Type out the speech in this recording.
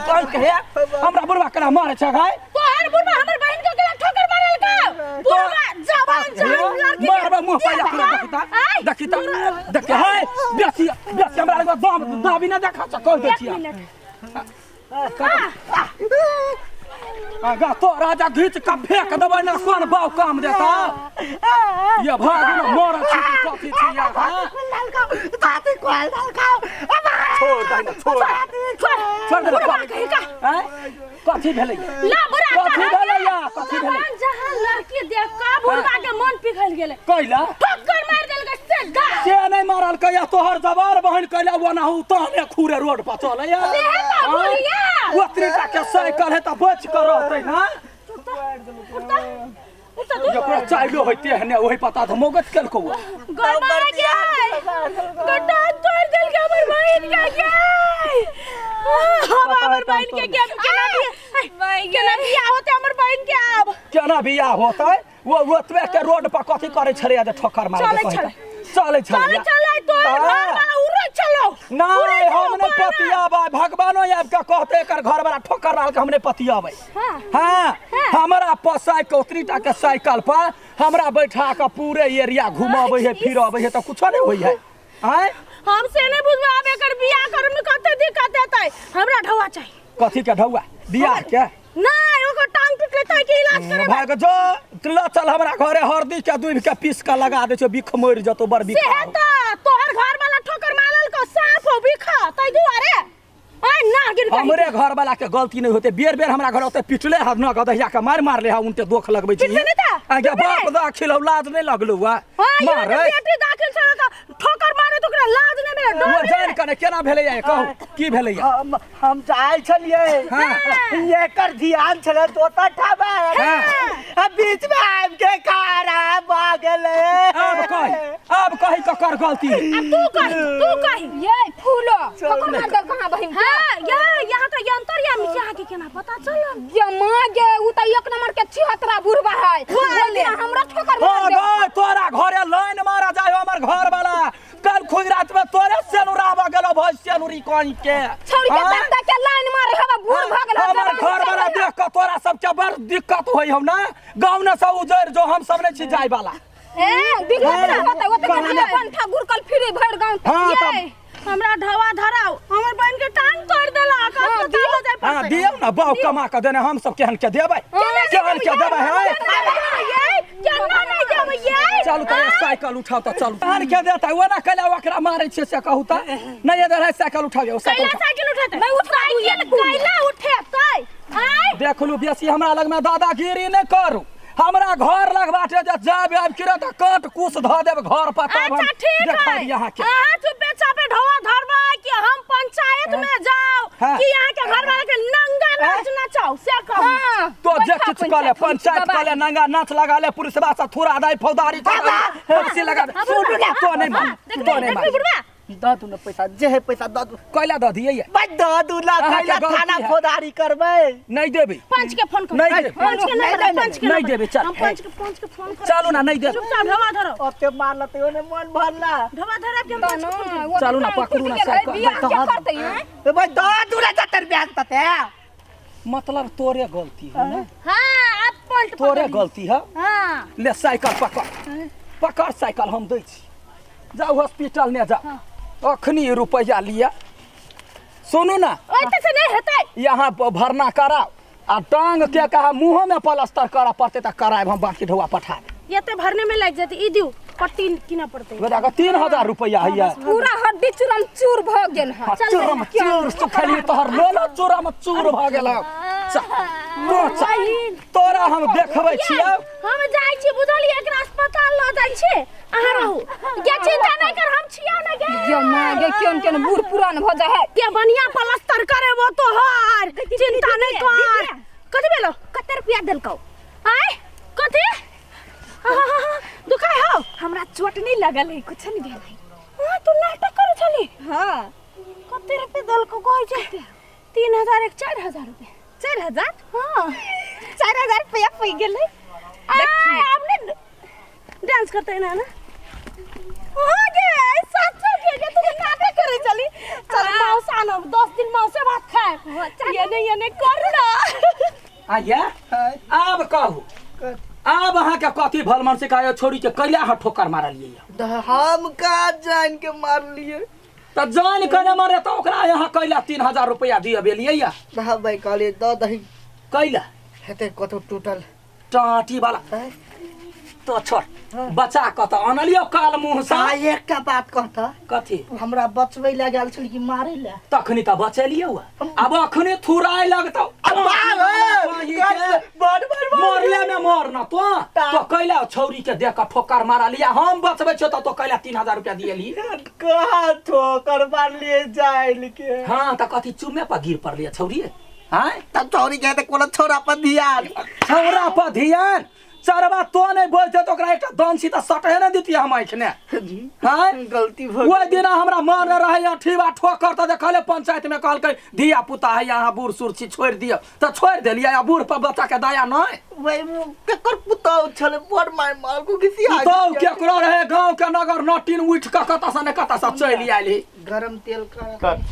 कहि के हे हमरा बुढ़वा केना मारे छै गाय तोहर बुढ़वा हमर बहिन के केना ठोकर मारल का बुढ़वा जवान जवान लड़की के मारबा मुंह पर देखता आय। देखता देख हे बेसी बेसी हमरा लग दम दाबी ना देखा छ कह दे एक छिया मिनट आगा तो राजा घीच के फेंक देबै ना कोन बाव काम देता ये भाग ना मर छी की कथी छी या हाँ? छोड़ दे ना छोड़ दे। छोड़ छोड़ दे ना बुढ़वा कही का हैं? कथी भेलै ला बुढ़ा कथी भेलै या कथी भेलै जवान जहां लड़की देख के बुढ़वा के मन पिघल गेलै कैला ठोकर मार देलकै से गा से नहि मारल कैया तोहर जवान बहन कैला ओनाहु तहने खुरे रोड पर चलै या सेहे ला बुढ़िया। ओतरी टा के साइकिल है तऽ बच के रहतै ना उठता उठता तू जकरा चाइलो होइते हने ओहि पता तऽ मोगत केलकौ गरमा गए गड्ढा तोड़ देलकै हमर बहिन के गए हम हमर बहिन के के केना बियाह केना बियाह होते हमर बहिन के आब केना बियाह होतै वो ओतबे के रोड पर कथी करै छलै जे ठोकर मारे चलै छलै। चलै छलै चले चले तोर हाँ। घर वाला उड़े चलो नहीं हम नहीं पतियाबै भगवानो आबि के कहते एकर घर वाला ठोकर मार के हम नहीं पतियाबै हाँ। हाँ हमरा पर साइकिल ओतनी टा के साइकिल पर हमरा बैठा के पूरे एरिया घुमाबै है फिरबै है तऽ कुछो नहीं होइ है आँय हम से नहीं बुझबे आब एकर बियाह करे में कते दिक्कत हेतै हमरा ढौआ चाही कथी के ढौआ बियाह के नहीं ओकर टांग टूटले तै के इलाज करे भाग जो ल चल हमरा घरे हरदी के दूध के पीस के लगा दे छौ बिख मरि जतो बड़ बिख से त तोहर घर वाला ठोकर मारल को साफ हो बिख तै दुआरे आय ना गिर कहीं। हमरे घर वाला के गलती नहीं होते बेर बेर हमरा घर ओते पिटले हर न गदहिया के मार मारले हा उनते दोख लगबै छी पिटबे नहि तऽ? आगे पिटबे बाप दा खिलौ लाज नहीं लगलौ वा हाँ, ये मारे बेटी दाखिल छलै तऽ ठोकर मारे तऽ ओकरा लाज नहि भेलै डर वो नहि जान भेलै। कने केना भेलै या कहू की भेलै या हम चाहै छलियै हाँ। एकर ध्यान छलै दोसर ठामा हाँ। आ बीच में आबि के खारा भऽ गेलै आब कही आब कही ककर गलती है अब तू कही तू कही ये फूलो ककर मार देल कहाँ बहिन के हाँ ये यहाँ तो यंत्र या यहाँ के केना पता चलल ये माँ गे उ त एक नंबर के छिहत्तरा बुढ़बा है ओहि दिना हमरा ठोकर हो मार देल गए तोरा घरे लाइन मारा जाय हमर घर वाला कल खुद रात में तोरे सेनुरावा गेलो भई सेनुरी कहीं के छौड़ी के हाँ? तक तक के लाइन मारे हवा बूढ़ भऽ गेल हमर घर वाला देख के तोरा सबके बड़ दिक्कत होई हौ ना गाँव ने सब उजड़ जो हम सब नहीं छी जाय वाला ए दिक्कत ना होता ओते कहना के अपन ठाकुर कल फिरे भर गांव हाँ, ये तब हमरा ढवा धराओ हमर बहन के टांग तोड़ देलक हाँ, अस्पताल दियौ। लऽ जाय हाँ पड़तै। दियौ ना बाप कमा के देने हम सब केहन के देबै केहन के देबै है ये केना नहि देबै ये चलू तऽ साइकिल उठाउ तऽ चलू केहन के देतै ओना कैला ओकरा मारै छियै से कहू तऽ नहि इधर है साइकिल उठाउ साइकिल कैला उठाउ। साइकिल उठेतै नहि उठा कैला उठेतै आय देखलू बेसी हमरा लगमे दादागिरी नहि करू हमरा घर लग बाटे जे जाब आबि के तऽ काट कुस धऽ देब घर पर तब हम अच्छा ठीक देखा है अहाँके अहाँ चुपे चापे ढोआ धरबै कि हम पंचायत में जाओ हाँ। कि यहाँ के घर वाला के नंगा नाच नचाओ से कहू हाँ, तो जे बैठा किछु कऽ ले पंचायत कऽ ले नंगा नाच लगा ले पुलिसवा से थोड़ा दाई फौदारी फांसी लगा दे सुनू ना। तो नहीं मान हाँ, देखबी तो नहीं देखबी मान बुढ़वा दऽ दू ने पैसा जे है पैसा दऽ दू कैला दऽ दियै ये? भाई दऽ दू ना अहाँके कैला गलती थाना है। फौदारी करबै नहीं देबै पंच के फोन करू नहीं देबै। पंच के नहीं, नंबर नहीं, पंच के नहीं नंबर। देबै, चल। हम पंच के फोन करू चलू ना नहीं देबै चुपचाप ढोआ धरो ओते मारल तऽ ओने मन भरला ढोआ धरो के हम पंच के फोन करू। चलू ना, पकड़ू ना साइकिल। बियाह के करतै हैं? ए भाई दऽ दू ना जतर ब्याज तते मतलब तोरे गलती है ना हाँ अब पलट तोरे पकड़ी। गलती है हाँ ले साइकिल पकड़ पकड़ साइकिल हम दै छी जाउ हॉस्पिटल ने जाउ अखनी रुपैआ लिअ सुनू ना ओते से नहीं हेतै यहाँ भरना कराउ आ टांग के कहा मुँहो में प्लास्टर करऽ पड़तै तऽ करायब हम बाकी ढौआ पठा देब। एते भरने में लागि जेतै ई दिउ पट्टी किनऽ पड़तै बेटा के 3000 रुपैआ हैया पूरा हड्डी चूरम चूर भऽ गेल हँ चूरम चूर सुखली तोहर लोलो चूरम चूर भऽ गेल चल, तो चल। तोरा हम देखबै छियौ हम जाइ छी बुझलियै एकरा अस्पताल लऽ जाइ छी अहाँ रहू गे चिंता नहीं कर हम छियौ ने गे गे माँ गे केहन केहन बूढ़ पुरान भऽ जाइ है के बढ़िया प्लास्टर करेबो तोहर चिंता नहीं कर कथी भेलो कते रुपया देलकौ आय कथी दुखाय हो हमरा चोट नहीं लगल है कुछ नहीं भेल है हाँ तू नाटक करै छली हाँ कते रुपया देलकौ कहै छै 3000 एक 4000 रुपया 4000 हाँ 4000 रुपया पै गेलै आय आब ने डांस करते ना ना हो गे सच्चो के गे तू नाटक करे चली चल मांस आनब 10 दिन मांसे भात खाएब। ये नहीं, ये नहीं कर ना। आया आब कहू, आब अहाँके कथी भल मन से कहे छोरी के कैला अहाँ ठोकर मारलियै यऽ? हम का जान के मारलियै? तऽ जान के नहि मारे तऽ ओकरा यहाँ कैला 3000 रुपया दिअ बेलियै यऽ? भाई कहलियै दऽ दही। कैला? हेतै कतौ टूटल टाटी वाला। हैं? तो छोड़, बचा कऽ तऽ अनलियौ काल मुँह सँ। आ एकटा बात कहता। कथी? हमरा बचबै लए गेल छल कि मारै लए? तखनी तऽ बचेलियौ, आब अखने थुराय लगतौ। बड़ बड़ मरले में मर न तो तो कैला छौरी के देख कऽ ठोकर मारलिया, हम बचबै छियौ तऽ तो कैला 3000 रुपया दिएली? कहाँ ठोकर मारलियै जाइल के? हाँ, तऽ कथी चुमे पर गिर पड़लियै छौरी? आँय, तब छौरी के तऽ कोनो छौरा पर ध्यान, छौरा पर ध्यान चरबा तो नहीं बोलते तो ओकरा एकटा दंशी तऽ सटहे नहि दितियै हम आँखि ने। आँय, गलती भऽ ओहि दिना हमरा मारने रहे अठीबा ठोकर तऽ देखले पंचायत में कहलकै धिया पुता है, अहाँ बूढ़ सूढ़ छी, छोड़ि दियौ, तऽ छोड़ि देलियै। आ बूढ़ पर बच्चा के दया नहि? वही केकर पुतहु छलै, बड़ मारि मारलको घिसिया। पुतहु केकरो रहे, गाँव के नगर नटीन उठि कऽ कतऽ से ने कतऽ से चलि आयल। गरम तेल कर।